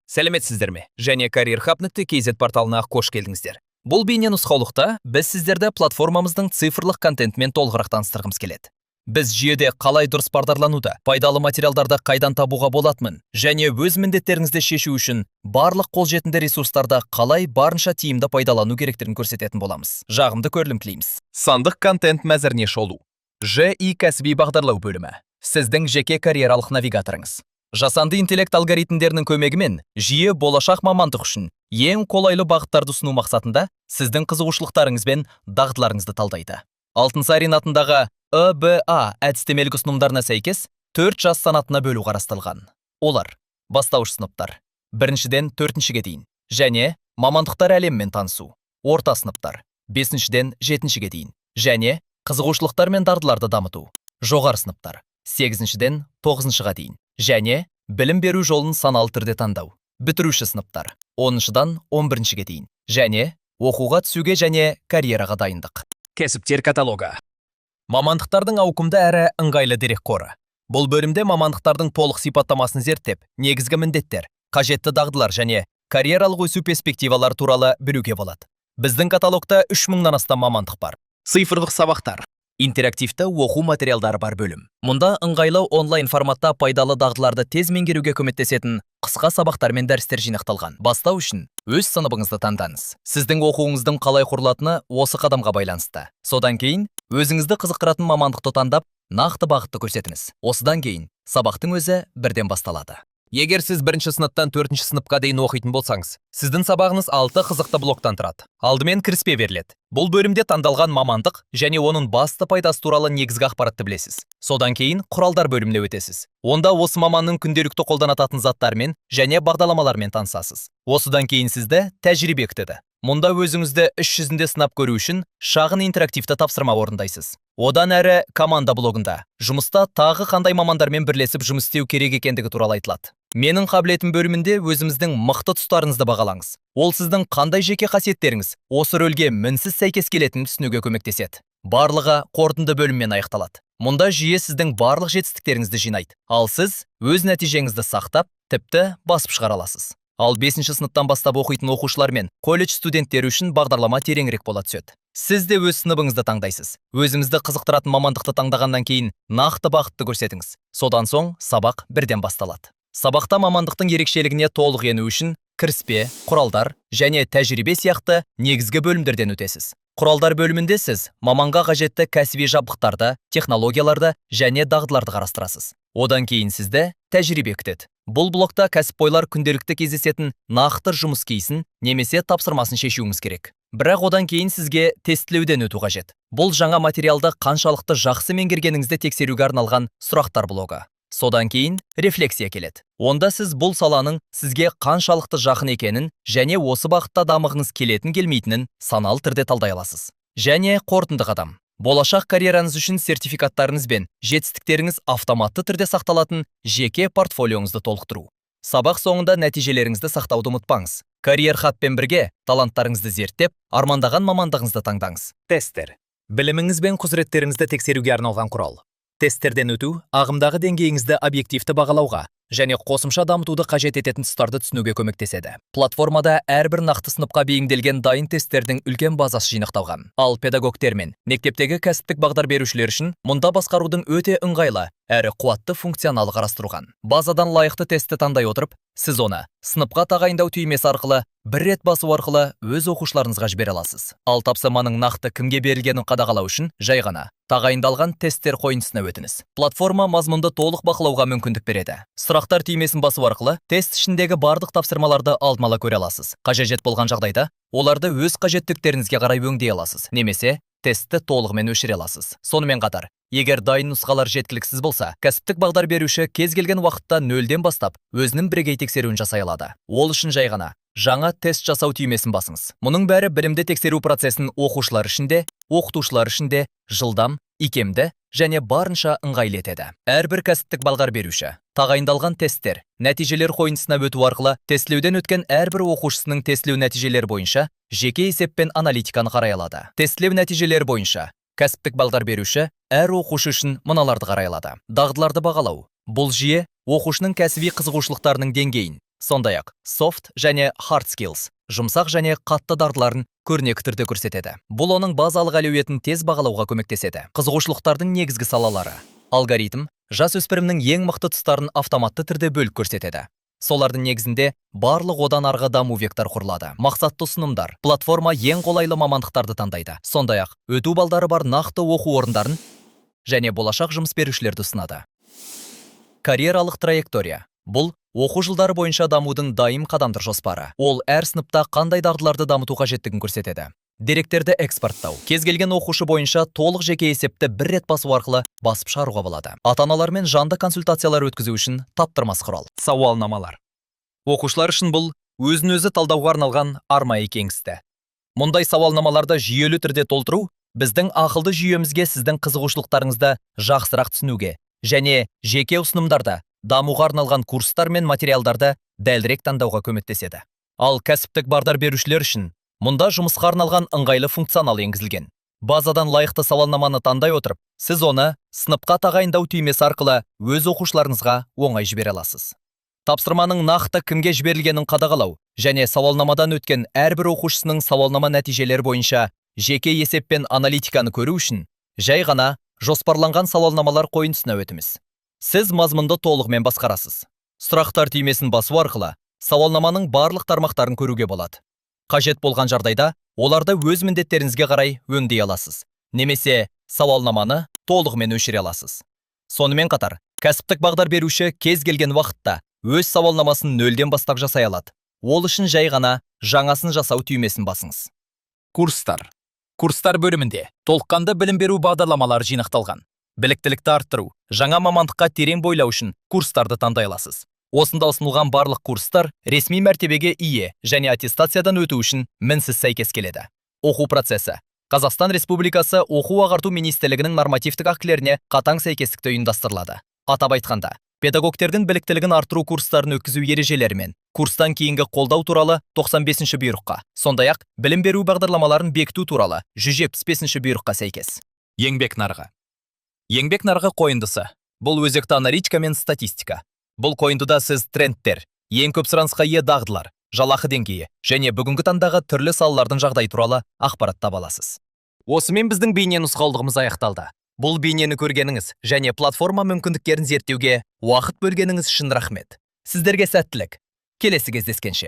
Сәлеметсіздер ме және careerhub.kz порталына қош келдіңіздер. Бұл бейне нұсқаулықта біз сіздерді платформамыздың цифрлық контентімен толығырақ таныстырғымыз келеді. Біз жүйеде қалай дұрыс бағдарлануды, пайдалы материалдарды қайдан табуға болатынын және өз міндеттеріңізді шешу үшін барлық қолжетімді ресурстарды қалай барынша тиімді пайдалану керектігін көрсететін боламыз. Жағымды көрілім тілейміз. Сандық контент мәзіріне шолу. ЖИ кәсіби бағдарлау бөлімі. Сіздің жеке карьералық навигаторыңыз. Жасанды интеллект алгоритмдерінің көмегімен жүйе болашақ мамандық үшін ең қолайлы бағыттарды ұсыну мақсатында сіздің қызығушылықтарыңыз бен дағдыларыңызды талдайды. Алтынсарин атындағы ЫБА әдістемелік ұсынымдарына сәйкес төрт жас санатына бөлу қарастырылған. Олар: бастауыш сыныптар, біріншіден төртіншіге дейін, және мамандықтар әлемімен танысу, орта сыныптар, бесіншіден жетіншіге дейін, және қызығушылықтар мен дағдыларды дамыту, жоғары сыныптар, сегізіншіден тоғызыншыға дейін, және білім беру жолын саналы түрде таңдау, бітіруші сыныптар, 10-дан 11-шіге дейін, және оқуға түсуге және карьераға дайындық. Кәсіптер каталогы. Мамандықтардың ауқымды әрі ыңғайлы дерекқоры. Бұл бөлімде мамандықтардың толық сипаттамасын зерттеп, негізгі міндеттер, қажетті дағдылар және карьералық өсу перспективалары туралы білуге болады. Біздің каталогта 3000-нан астам мамандық бар. Цифрлық сабақтар. Интерактивті оқу материалдары бар бөлім. Мұнда ыңғайлы онлайн форматта пайдалы дағдыларды тез меңгеруге көмектесетін қысқа сабақтар мен дәрістер жинақталған. Бастау үшін өз сыныбыңызды таңдаңыз. Сіздің оқуыңыздың қалай құрылатыны осы қадамға байланысты. Содан кейін өзіңізді қызықтыратын мамандықты таңдап, нақты бағытты көрсетіңіз. Осыдан кейін сабақтың өзі бірден басталады. Егер сіз бірінші сыныптан төртінші сыныпқа дейін оқитын болсаңыз, сіздің сабағыңыз алты қызықты блоктан тұрады. Алдымен кіріспе беріледі. Бұл бөлімде таңдалған мамандық және оның басты пайдасы туралы негізгі ақпаратты білесіз. Содан кейін құралдар бөліміне өтесіз. Онда осы маманның күнделікті қолданатын заттарымен және бағдарламалармен танысасыз. Осыдан кейін сізді тәжірибе күтеді. Мұнда өзіңізді іс жүзінде сынап көру үшін шағын интерактивті тапсырма орындайсыз. Одан әрі команда блогында жұмыста тағы қандай мамандармен бірлесіп жұмыс істеу керек екендігі туралы айтылады. Менің қабілетім бөлімінде өзіңіздің мықты тұстарыңызды бағалаңыз. Ол сіздің қандай жеке қасиеттеріңіз осы рөлге мінсіз сәйкес келетінін түсінуге көмектеседі. Барлығы қорытынды бөліммен аяқталады. Мұнда жүйе сіздің барлық жетістіктеріңізді жинайды, ал сіз өз нәтижеңізді сақтап, тіпті басып шығара аласыз. Ал 5 сыныптан бастап оқитын оқушылар мен колледж студенттері үшін бағдарлама тереңірек бола түседі. Сіз де өз сыныбыңызды таңдайсыз. Өзіңізді қызықтыратын мамандықты таңдағаннан кейін нақты бағытты көрсетіңіз. Содан соң сабақ бірден басталады. Сабақта мамандықтың ерекшелігіне толық ену үшін кіріспе, құралдар және тәжірибе сияқты негізгі бөлімдерден өтесіз. Құралдар бөлімінде сіз маманға қажетті кәсіби жабдықтарды, технологияларды және дағдыларды қарастырасыз. Одан кейін сізді тәжірибе күтеді. Бұл блокта кәсіпқойлар күнделікті кездесетін нақты жұмыс кейсін немесе тапсырмасын шешуіңіз керек. Бірақ одан кейін сізге тестілеуден өту қажет. Бұл жаңа материалды қаншалықты жақсы меңгергеніңізді тексеруге арналған сұрақтар блогы. Содан кейін рефлексия келеді. Онда сіз бұл саланың сізге қаншалықты жақын екенін және осы бағытта дамығыңыз келетін келмейтінін саналы түрде талдай аласыз. Және қорытынды қадам. Болашақ карьераңыз үшін сертификаттарыңыз бен жетістіктеріңіз автоматты түрде сақталатын жеке портфолиоңызды толықтыру. Сабақ соңында нәтижелеріңізді сақтауды ұмытпаңыз. Career Hub-пен бірге таланттарыңызды зерттеп, армандаған мамандығыңызды таңдаңыз. Тесттер. Біліміңіз бен құзыреттеріңізді тексеруге арналған құрал. Тесттерден өту ағымдағы деңгейіңізді объективті бағалауға және қосымша дамытуды қажет ететін тұстарды түсінуге көмектеседі. Платформада әрбір нақты сыныпқа бейімделген дайын тесттердің үлкен базасы жинақталған. Ал педагогтер мен мектептегі кәсіптік бағдар берушілер үшін мұнда басқарудың өте ыңғайлы әрі қуатты функционалы қарастырылған. Базадан лайықты тестті таңдай отырып, сіз оны сыныпқа тағайындау түймесі арқылы бір рет басу арқылы өз оқушыларыңызға жібере аласыз. Ал тапсырманың нақты кімге берілгенін қадағалау үшін жай ғана тағайындалған тесттер қойындысына өтіңіз. Платформа мазмұнды толық бақылауға мүмкіндік береді. Сұрақтар түймесін басу арқылы тест ішіндегі барлық тапсырмаларды алдын ала көре аласыз. Қажет болған жағдайда оларды өз қажеттіліктеріңізге қарай өңдей аласыз немесе тестті толығымен өшіре аласыз. Сонымен қатар, егер дайын нұсқалар жеткіліксіз болса, кәсіптік бағдар беруші кез келген уақытта нөлден бастап өзінің бірегей тексеруін жасай алады. Ол үшін жай ғана жаңа тест жасау түймесін басыңыз. Мұның бәрі білімді тексеру процесін оқушылар үшін де, оқытушылар үшін де жылдам, икемді және барынша ыңғайлы етеді. Әрбір кәсіптік бағдар беруші тағайындалған тесттер нәтижелер қойындысына өту арқылы тестілеуден өткен әрбір оқушысының тестілеу нәтижелері бойынша жеке есеп пен аналитиканы қарай алады. Тестілеу нәтижелері бойынша кәсіптік бағдар беруші әр оқушы үшін мыналарды қарай алады. Дағдыларды бағалау. Бұл жүйе оқушының кәсіби қызығушылықтарының деңгейін Сондай-ақ soft және hard skills, жұмсақ және қатты дағдыларын көрнекі түрде көрсетеді. Бұл оның базалық әлеуетін тез бағалауға көмектеседі. Қызығушылықтардың негізгі салалары. Алгоритм жасөспірімнің ең мықты тұстарын автоматты түрде бөліп көрсетеді. Солардың негізінде барлық одан арғы даму векторы құрылады. Мақсатты ұсынымдар. Платформа ең қолайлы мамандықтарды таңдайды. Сондай-ақ өту балдары бар нақты оқу орындарын және болашақ жұмыс берушілерді ұсынады. Карьералық траектория. Бұл оқу жылдары бойынша дамудың дайым қадамдық жоспары. Ол әр сыныпта қандай дағдыларды дамыту қажеттігін көрсетеді. Деректерді экспорттау. Кез келген оқушы бойынша толық жеке есепті бір рет басу арқылы басып шығаруға болады. Ата-аналармен жанды консультациялар өткізу үшін таптырмас құрал. Сауалнамалар. Оқушылар үшін бұл өзін өзі талдауға арналған арнайы кеңістік. Мұндай сауалнамаларды жүйелі түрде толтыру біздің ақылды жүйемізге сіздің қызығушылықтарыңызды жақсырақ түсінуге және жеке ұсынымдарда дамуға арналған курстар мен материалдарды дәлірек таңдауға көмектеседі. Ал кәсіптік бағдар берушілер үшін мұнда жұмысқа арналған ыңғайлы функционал енгізілген. Базадан лайықты сауалнаманы таңдай отырып, сіз оны сыныпқа тағайындау түймесі арқылы өз оқушыларыңызға оңай жібере аласыз. Тапсырманың нақты кімге жіберілгенін қадағалау және сауалнамадан өткен әрбір оқушысының сауалнама нәтижелері бойынша жеке есеп пен аналитиканы көру үшін жай ғана жоспарланған сауалнамалар қойындысына өтіңіз. Сіз мазмұнды толығымен басқарасыз. Сұрақтар түймесін басу арқылы сауалнаманың барлық тармақтарын көруге болады. Қажет болған жағдайда оларды өз міндеттеріңізге қарай өңдей аласыз немесе сауалнаманы толығымен өшіре аласыз. Сонымен қатар, кәсіптік бағдар беруші кез келген уақытта өз сауалнамасын нөлден бастап жасай алады. Ол үшін жай ғана жаңасын жасау түймесін басыңыз. Курстар. Курстар бөлімінде толыққанды білім беру бағдарламалары жинақталған. Біліктілікті арттыру, жаңа мамандыққа терең бойлау үшін курстарды таңдай аласыз. Осында ұсынылған барлық курстар ресми мәртебеге ие және аттестациядан өту үшін мінсіз сәйкес келеді. Оқу процесі Қазақстан Республикасы Оқу ағарту министрлігінің нормативтік актілеріне қатаң сәйкестікте ұйымдастырылады. Атап айтқанда, педагогтердің біліктілігін арттыру курстарын өткізу ережелері мен курстан кейінгі қолдау туралы 95-ші бұйрыққа, сондай-ақ білім беру бағдарламаларын бекіту туралы 175-ші бұйрыққа сәйкес. Еңбек нарығы. Еңбек нарығы қойындысы. Бұл өзекті аналитика мен статистика. Бұл қойындыда сіз трендтер, ең көп сұранысқа ие дағдылар, жалақы деңгейі және бүгінгі таңдағы түрлі салалардың жағдайы туралы ақпарат таба аласыз. Осымен біздің бейне нұсқаулығымыз аяқталды. Бұл бейнені көргеніңіз және платформа мүмкіндіктерін зерттеуге уақыт бөлгеніңіз үшін рахмет. Сіздерге сәттілік. Келесі кездескенше.